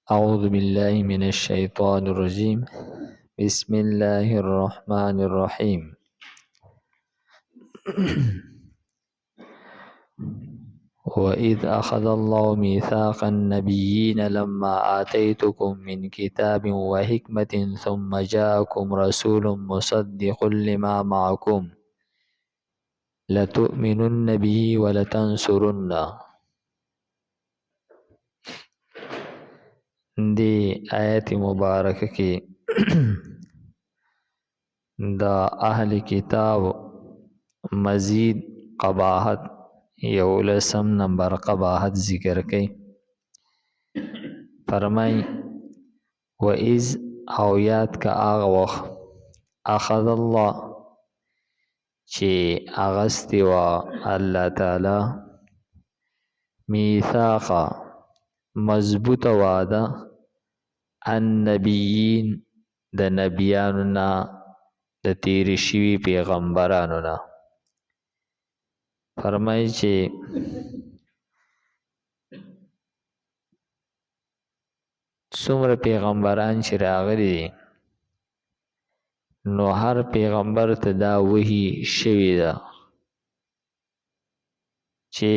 أعوذ بالله من الشيطان الرجيم. بسم الله الرحمن الرحيم. وإذ أخذ الله ميثاق النبيين لما آتيتكم من كتاب وحكمة ثم جاءكم رسول مصدق لما معكم لتؤمنن به ولتنصرنه. دی آیت مبارک کې د اهل کتاب مزید قباحت، یولسم نمبر قباحت ذکر کړي. فرمای وَإِذْ، او یاد کا هغه وخت، اخذ الله چې اغستی وه الله تعالی، میثاقا مضبوطه وعده، النبیین د نبیانو نه، د تیر شوي پیغمبرانو نه. فرمایي چې څومره پیغمبران چې راغلي دي، نو هر پیغمبر ته دا وحي شوې ده چې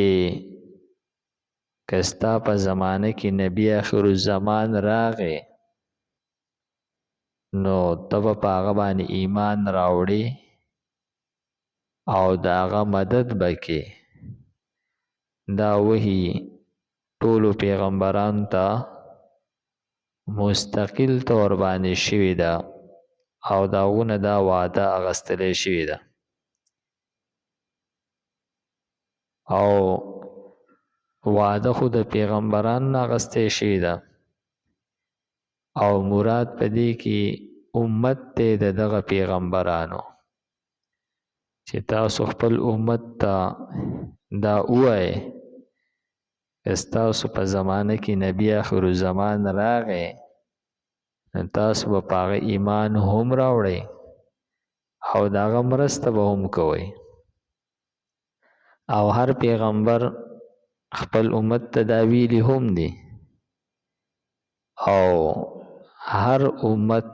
که ستا په زمانه کې نبی آخر الزمان راغی، نو ته به په هغه باندې ایمان راوړې او د هغه مدد به کې. دا وحي ټولو پیغمبرانو ته مستقل طور باندې شوې ده او د هغو نه دا وعده اخیستلی شوې ده. او وعده خو د پیغمبرانو نه اخیستی شوې ده، او مراد په دې کې امت دی د دغه پیغمبرانو، چې تاسو خپل امت ته دا ووایئ که ستاسو په زمانه کې نبی آخر الزمان راغی، نو تاسو به په هغه ایمان هم راوړئ او د هغه مرسته به هم کوئ. او هر پیغمبر خپل امت ته دا ویلي هم دي، او هر امت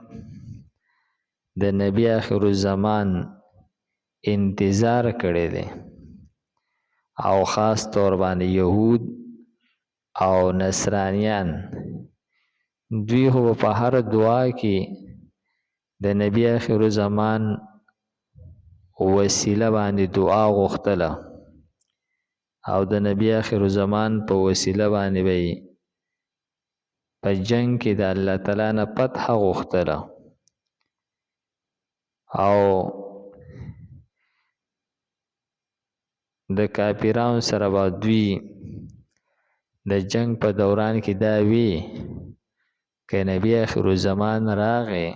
د نبی آخر الزمان انتظار کړی دی، او خاص طور باندې یهود او نصرانیان دوی خو په هر دعا کې د نبی آخر الزمان وسیله باندې دعا غوښتله، او د نبی آخر الزمان په وسیله باندې به یې په جنگ کې د الله تعالی نه فتح غوښتله. او د کافرانو سره به دوی د جنگ په دوران کې دا وی که نبی آخر الزمان راغی،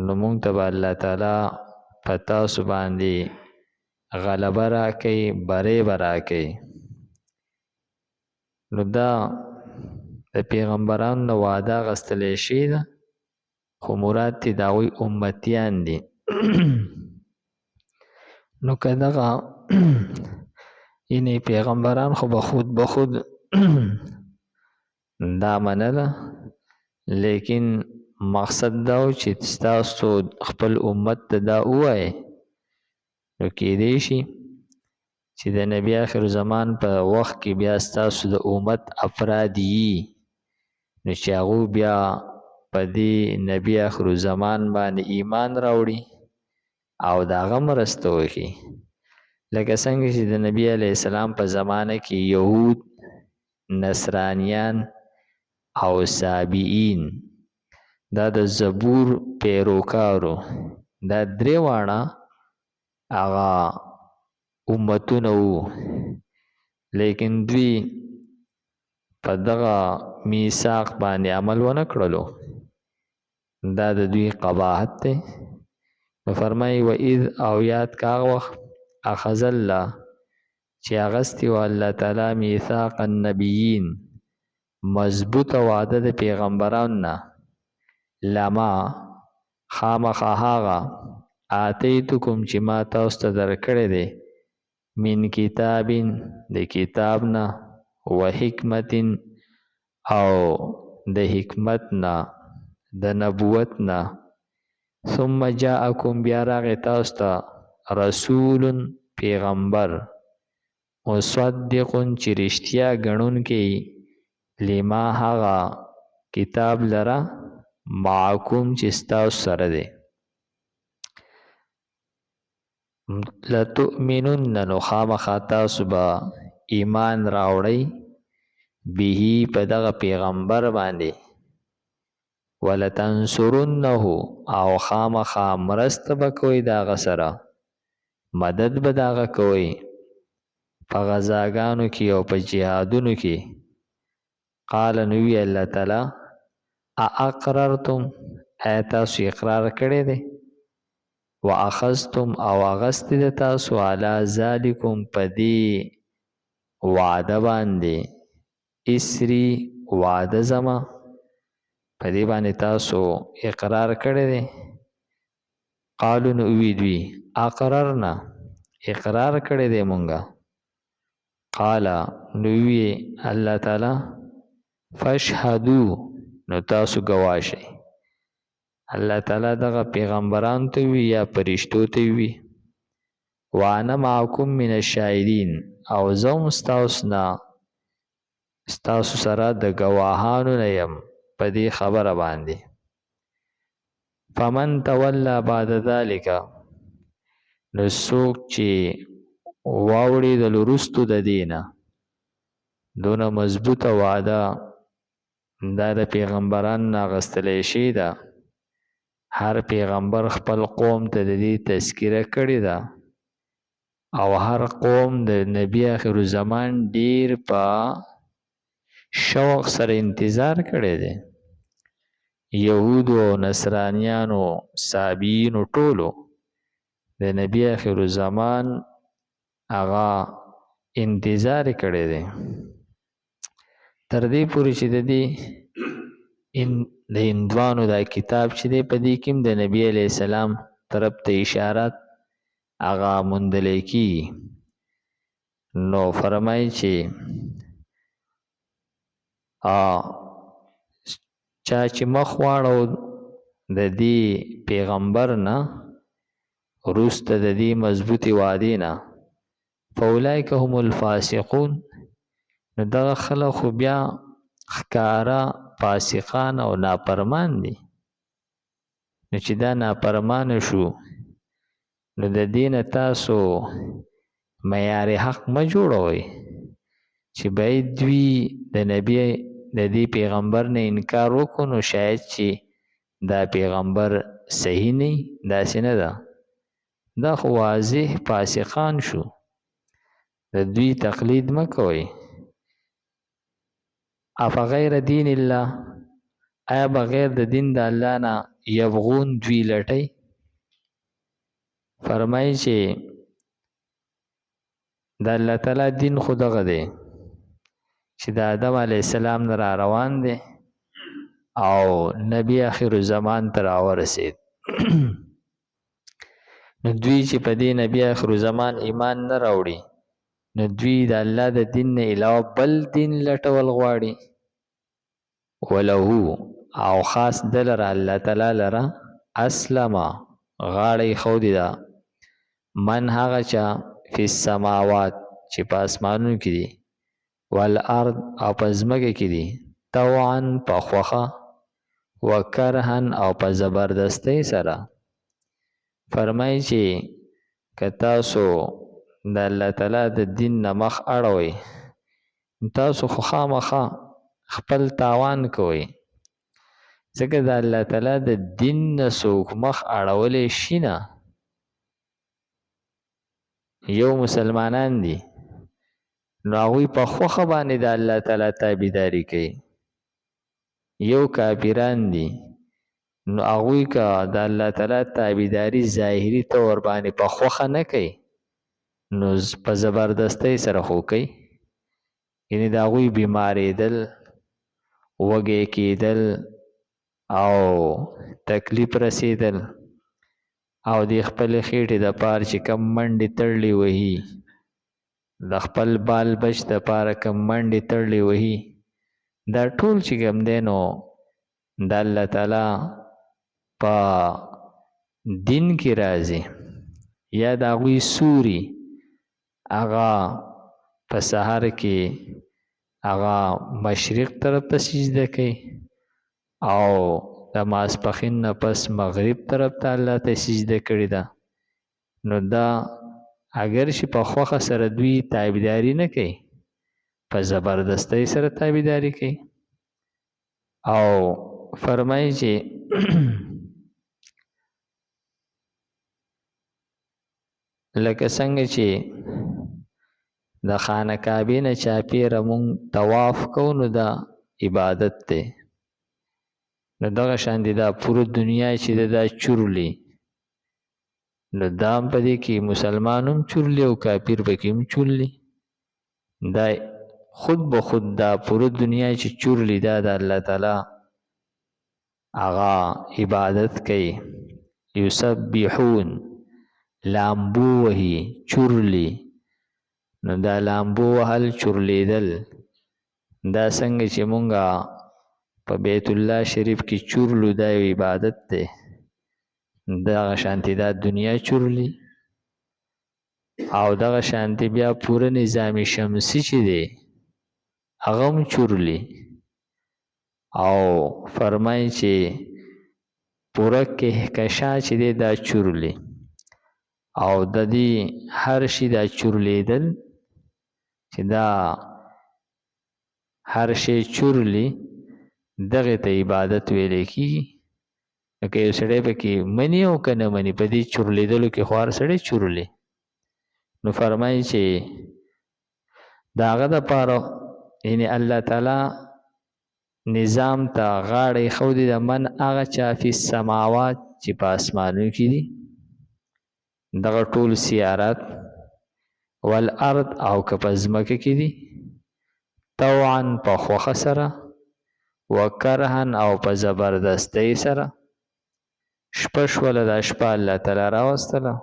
نو مونږ ته به الله تعالی په تاسو باندې غلبه راکوي، بری به راکوي. نو دا د پیغمبرانو نه وعده اخیستلی شوې ده، خو مراد ترې د هغوی امتیان دي. نو که دغه یعنی پیغمبران خو به خود به خود دا منله، لیکن مقصد دا و چې ستاسو خپل امت ته دا ووایئ، نو کیدای شي چې د نبی آخر زمان په وخت کې بیا ستاسو د امت افراد یي، نو چې هغوی بیا په دې نبی آخر زمان باندې ایمان راوړي او د هغه مرسته وکړي. لکه څنګه چې د نبی علیه السلام په زمانه کې یهود، نصرانیان او سابعین دا د زبور پیروکارو، دا درې واړه هغه امتونه وو، لیکن دوی په دغه میثاق باندې عمل ونه کړلو. دا د دوی قباحت دی. نو فرمایي وَإِذْ، او یاد کا هغه وخت، اخذ الله چې اغستی وه الله تعالی میثاق النبیین مضبوطه وعده د پیغمبرانو نه، لما خامخا هغه آتیتکم چې ما تاسو ته درکړی دی، من کتاب د کتاب نه، و حکمت او د حکمت نه، د نبوت نه. ثم جاءکم، بیا راغی تاسو ته رسول پیغمبر، مصدق چې رښتیا ګڼونکی لما هغه کتاب لره معکم چې ستاسو سره دی. لتؤمنن، نو خامخا تاسو به ایمان راوړئ به په دغه پیغمبر باندې، ولتنصرنه، او خامخا مرسته به کوئ د هغه سره، مدد به د هغه کوئ په غزاګانو کې او په جهادونو کې. قال، نو وی الله تعالی اقررتم، آیا تاسو اقرار کړی دی؟ واخذتم، او اغستې ده تاسو علی ذلکم په دې وعده باندې، اسری وعده زما په دې باندې تاسو اقرار کړی دی؟ قالو، نو وی دوی اقررنا، اقرار کړی دی مونږه. قال، نو وی الله تعالی فاشهدو، نو تاسو ګواه شئ. الله تعالی دغه پیغمبران ته وی یا پرشتو ته وی، وانا معکم من الشاهدین، او زه هم ستاسو نه، ستاسو سره د ګواهانو نه یم په دې خبره باندې. فمن تولا بعد ذلک، نو څوک چې واوړېدل وروستو د دې نه، دونه مضبوطه وعده دا د پیغمبرانو نه اخیستلی شوې ده. هر پیغمبر خپل قوم ته د دې تذکره کړې ده، او هر قوم د نبی آخر الزمان ډیر په شوق سره انتظار کړی دی. یهودو او نصرانیانو، صابینو، ټولو د نبی آخر الزمان هغه انتظار کړی دی، تر دې پورې چې د دې د هندوانو دا کتاب چې دی په دې کې د نبی علیه السلام طرف ته اشارات هغه موندلی کېږي. نو فرمایي چې چا چې مخ واړو د دې پیغمبر نه وروسته د دې مضبوطې وعدې نه، فاولئک هم الفاسقون، نو دغه خلک خو بیا ښکاره فاسقان او ناپرمان دي. نو چې دا ناپرمانه شو، نو د دې نه تاسو معیار حق مه جوړوئ چې باید دوی د نبی د دې پیغمبر نه انکار وکړو، نو شاید چې دا پیغمبر صحیح نه، داسې نه ده. دا خو واضح فاسقان شو، د دوی تقلید مه کوئ. افغیر دین الله، آیا بغیر د دین د الله نه یبغون دوی لټئ؟ فرمایي چې د الله تعالی دین خو دغه دی چې د آدم علیه السلام نه را روان دی او نبی آخر الزمان ته راورسېد. نو دوی چې په دې نبی آخر الزمان ایمان نه راوړي، نو دوی د الله د دین نه علاوه بل دین لټول غواړي. وله، او خاص ده لره الله تعالی لره اسلمه، غاړه ایښودې ده من هغه چا فی السماوات چې په اسمانونو کې دي، والارض او په ځمکه کې دي، طوعا په خوښه، وکرها او په زبردستۍ سره. فرمایي چې که تاسو د الله تعالی د دین نه مخ اړوئ، تاسو خو خامخا خپل تاوان کوئ، ځکه د الله تعالی د دین نه څوک مخ اړولی شي نه. یو مسلمانان دي، نو هغوی په خوښه باندې د الله تعالی تابعداري کوي. یو کافران دي، نو هغوی که د الله تعالی تابعداري ظاهري طور باندې په خوښه نه کوي، نو په زبردستۍ سره خو کوي. یعنې د هغوی بیمارېدل، وږی کېدل او تکلیف رسېدل او د خپلې خېټې دپاره چې کوم منډې تړلې وهي، د خپل بال بچ دپاره کوم منډې تړلې وهي، دا ټول چې کوم دی نو د الله تعالی په دین کې راځي، یا د هغوی سوري هغه په سهار کې هغه مشرق طرف ته سجده کوي او د ماسپښین نه پس مغرب طرف ته الله ته سجده کړې ده. نو دا اگر چې په خوښه سره دوی تابعداري نه کوي، په زبردستۍ سره تابعداري کوي. او فرمایي چې لکه څنګه چې د خانه کعبې نه چاپېره مونږ طواف کوو نو دا عبادت دی، نو دغه شان دی دا پوره دنیا چې ده دا چورلي، نو دا هم په دې کې مسلمان هم چورلي او کافر پکې هم چورلي. دا خود به خود دا پوره دنیا چې چورلي دا د الله تعالی هغه عبادت کوي. یسبحون لامبو وهي چورلي، نو دا لامبو وهل چورلیدل دا څنګه چې مونږه په بیت الله شریف کې چورلو دا یو عبادت دی، دغه شانتي دا دنیا چورلي. او دغه شانتي بیا پوره نظام شمسي چې دی هغه هم چورلي. او فرمایي چې پوره کهکشا چې دی دا چورلي، او د دې هر شي دا چورلیدل چې دا هر شی چورلي دغه ته عبادت ویل کېږي. که یو سړی پکې مني او که نه مني په دې چورلیدلو کې خو هر سړی چورلي. نو فرمایي چې د هغه دپاره یعنې الله تعالی نظام ته غاړه ایښودې ده، من هغه چا فی السماوات چې په اسمانو کې دي دغه ټول سیارات، والارض او که په ځمکه کې دي، طوعا په خوښه سره، وکرها او په زبردستۍ سره. شپه شوله، دا شپه الله تعالی راوستله،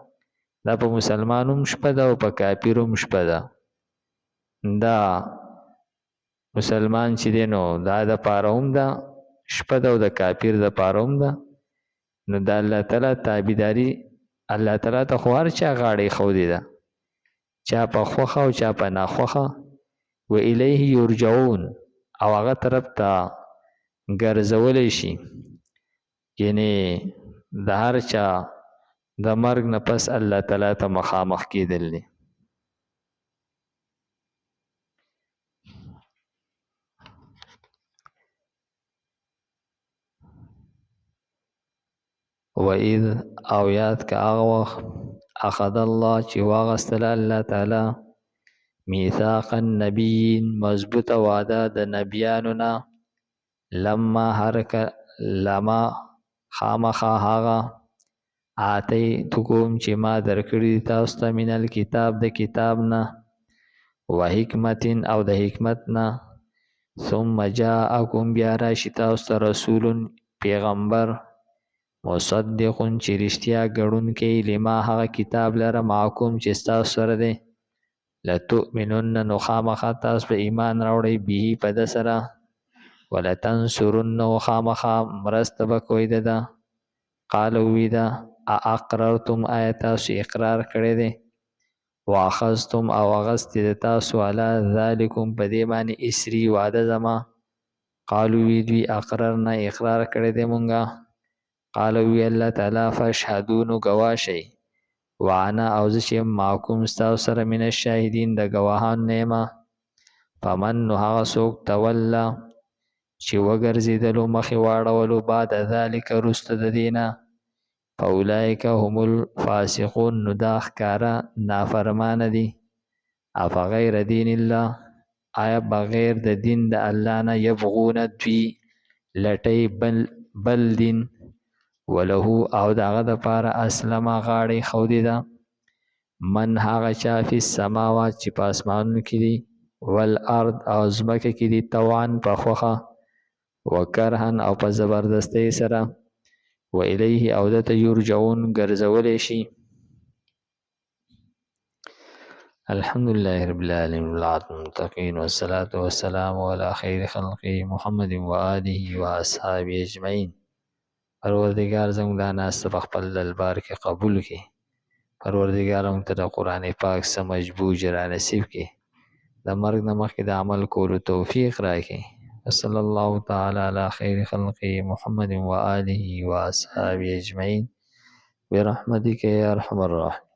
دا په مسلمان هم شپه ده او په کافر هم شپه ده. دا مسلمان چې دی نو دا د پاره هم ده شپه ده او د کافر د پاره هم ده. نو د الله تعالی تابعداري، الله تعالی ته خو هر چا غاړه ایښودې ده، چا په خوښه او چا په ناخوښه. و الیه یرجعون، او هغه طرف ته ګرځولی شي، یعنې د هر چا د مرګ نه پس الله تعالی ته مخامخ کېدل دي. وإذ او یاد که هغه وخت اخذ الله چې واغستله الله تعالی میثاق النبیین مضبوطه وعده د نبیانو نه، لما هرک لما خامخا هغه آتیتکم چې ما درکړي دي تاسو ته من الکتاب د کتاب نه، وحکمت او د حکمت نه، ثم جاءکم بیا راشي تاسو ته رسول پیغمبر مصدق چې رښتیا ګڼونکی لما هغه کتاب لره معکم چې ستاسو سره دی، لتؤمنن نو خامخا تاسو به ایمان راوړئ به په ده سره، ولتنصرنه خامخا مرسته به کوئ د ده. قال ووی ده ااقررتم آیا تاسو اقرار کړی دی، واخذتم او اغستې د تاسو علی ذلکم په دې باندې اسري وعده زما. قالو وی دوی اقررنا اقرار کړی دی مونږه. قال وی الله تعالی فاشهدو نو ګواه شئ، وانا او زه چې معکم ستاسو سره من الشاهدین د ګواهانو نه یم. فمن نو هغه څوک تولا چې وګرځېدلو مخ یې واړولو بعد ذلک وروسته د دې نه، فاولئک هم الفاسقون نو دا ښکاره نافرمانه دي. افغیر دین الله آیا بغیر د دین د الله نه یبغون دوی لټوي بل دین، وله او د هغه دپاره اسلمه غاړه ایښودې ده من هغه چا فی السماوات چې په اسمانونو کې دي، والارض او ځمکه کې دي، طوعا په خوښه، وکرها او په زبردستۍ سره، و الیه او ده ته یرجعون ګرځولی شي. الحمد لله رب العالمين والعاقبة للمتقين والصلاة والسلام على خير خلقه محمد وآله وأصحابه أجمعين. پروردګار زموږ دا ناسته په خپل دربار کې قبول کړي. پروردګار موږ ته د قرآن پاک سمجھ بوج را نصیب کړي، د مرګ نه مخکې د عمل کولو توفیق راکړي. وصلی الله تعالی علی خیر خلقه محمد وآله وأصحابه أجمعين برحمتك يا أرحم الراحمين.